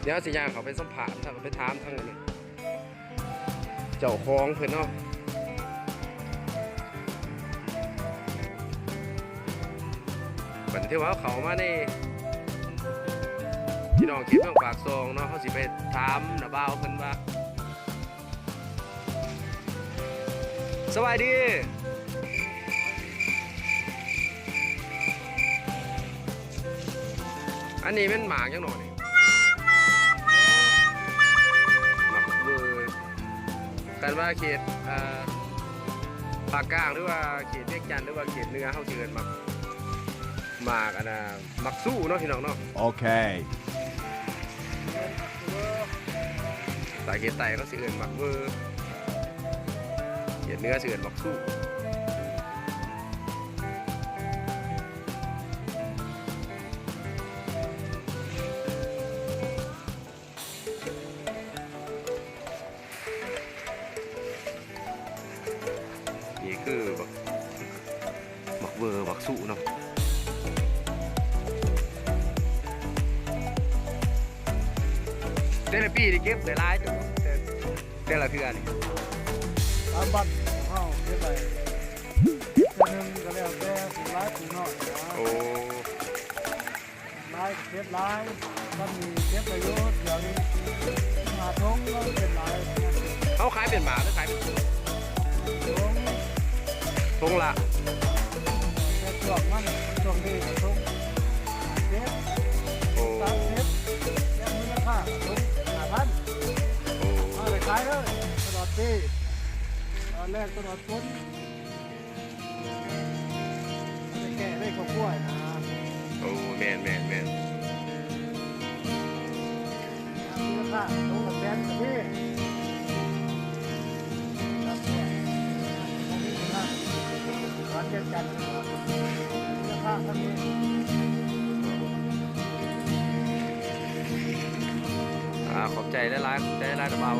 ດຽວເຮົາຊິຍ່າງເຂົ້າໄປສຳພາດ ເຮົາກໍໄປຖາມທາງອັນນີ້ ເຈົ້າຂອງເພິ່ນເນາະ. ບັດນີ້ຖືວ່າເຮົາເຂົ້າມາໃນ ພີ່ນ້ອງເຂດເມືອງປາກຊ່ອງເນາະ ເຮົາຊິໄປຖາມນ້າບ່າວເພິ່ນວ່າ ສະບາຍດີ ອັນນີ້ແມ່ນໝາກຫຍັງເນາະນີ້? ໝາກເວີ. ຄັນວ່າເຂດ ເອີ ພາກກາງ ຫຼືວ່າເຂດວຽງຈັນ ຫຼືວ່າເຂດເໜືອ ເຮົາຊິເອີ້ນໝາກ ໝາກອັນນ່າ ໝາກຊູເນາະ ພີ່ນ້ອງເນາະ. ໂອເຄ ສາຍເຂດໃຕ້ເຂົາຊິເອີ້ນໝາກເວີ ເຂດເໜືອຊິເອີ້ນໝາກຊູ. ນີ້ຄືບັກ ບັກເວີ ບັກຊູເນາະ. ແຕ່ລະປີນີ້ເກັບໄດ້ຫຼາຍເຕີບ ແຕ່ ແຕ່ລະເທື່ອນີ້ ຕາມບ້ານເຮົາເກັບໄດ້ ເທື່ອໜຶ່ງກໍແລ້ວແຕ່ ຜູ້ຫຼາຍຜູ້ນ້ອຍນະ. ໂອ້ ຫຼາຍກໍເກັບຫຼາຍ ຕອນນີ້ເກັບໄດ້ຢູ່ ດຽວນີ້ຫ້າຖົງ ເກັບຫຼາຍ. ເຮົາຂາຍເປັນໝາກ ຫຼືຂາຍເປັນຖົງ? ຖົງ ຖົງລະ ແຕ່ຊ່ວງມັນ ຊ່ວງນີ້ກໍຖົງຫ້າສິບ ໂອ້ ສາມສິບ ແລ້ວມີລາຄາກໍຖົງຫ້າພັນ. ໂອ້ ເຮົາໄດ້ຂາຍເລີຍຕະຫຼອດປີ ຕອນແລງຕະຫຼອດຝົນ. ໄດ້ແກ່ໄດ້ຄອບຄົວນະ. ໂອ້ ແມ່ນໆໆ ມູນຄ່າໂຕລະແສນກໍມີ. ອ່າ ຂອບໃຈຫຼາຍໆ ຂອບໃຈຫຼາຍໆ ຕາບ່າວ.